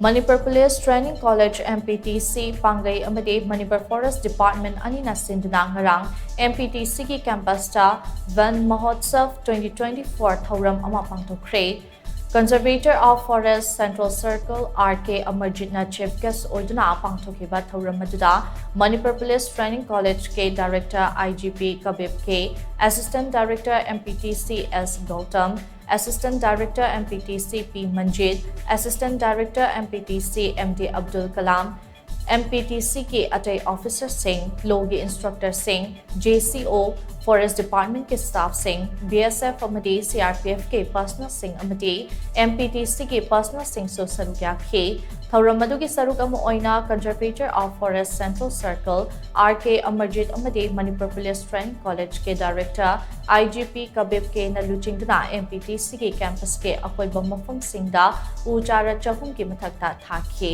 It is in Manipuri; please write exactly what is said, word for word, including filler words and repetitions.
Manipur Police Training College, M P T C, ꯄꯥꯡꯒꯩ ꯑꯃꯗꯤ Manipur Forest Department ꯑꯅꯤꯅ ꯁꯤꯟꯗꯨꯅ ꯉꯔꯥꯡ M P T Cꯒꯤ campusꯇ Van Mahotsav twenty twenty-four ꯊꯧꯔꯝ ꯑꯃ ꯄꯥꯡꯊꯣꯛꯈ꯭ꯔꯦ꯫ Conservator of Forest Central Circle R K Amarjitꯅ chief guest ꯑꯣꯏꯗꯨꯅ ꯄꯥꯡꯊꯣꯛꯈꯤꯕ ꯊꯧꯔꯝ ꯑꯗꯨꯗ Manipur Police Training Collegeꯀꯤ director I G P Kabib K, assistant director M P T C S Gautam, assistant director M P T C P Manjit, assistant director M P T C M D Abdul Kalam, M P T Cꯒꯤ ꯑꯇꯩ officerꯁꯤꯡ, lawꯒꯤ instructorꯁꯤꯡ, J C O, Forest Departmentꯀꯤ staffꯁꯤꯡ, B S F ꯑꯃꯗꯤ C R P Fꯀꯤ personnelꯁꯤꯡ ꯑꯃꯗꯤ M P T Cꯒꯤ personnelꯁꯤꯡꯁꯨ ꯁꯔꯨꯛ ꯌꯥꯈꯤ꯫ ꯊꯧꯔꯝ ꯑꯗꯨꯒꯤ ꯁꯔꯨꯛ ꯑꯃ ꯑꯣꯏꯅ Conservator of Forest Central Circle R K Amarjit ꯑꯃꯗꯤ Manipur Police Training Collegeꯀꯤ director I G P Kabib Kꯅ ꯂꯨꯆꯤꯡꯗꯨꯅ M P T Cꯒꯤ campusꯀꯤ ꯑꯀꯣꯏꯕ ꯃꯐꯝꯁꯤꯡꯗ ꯎ ꯆꯥꯔꯥ ꯆꯍꯨꯝꯒꯤ ꯃꯊꯛꯇ ꯊꯥꯈꯤ꯫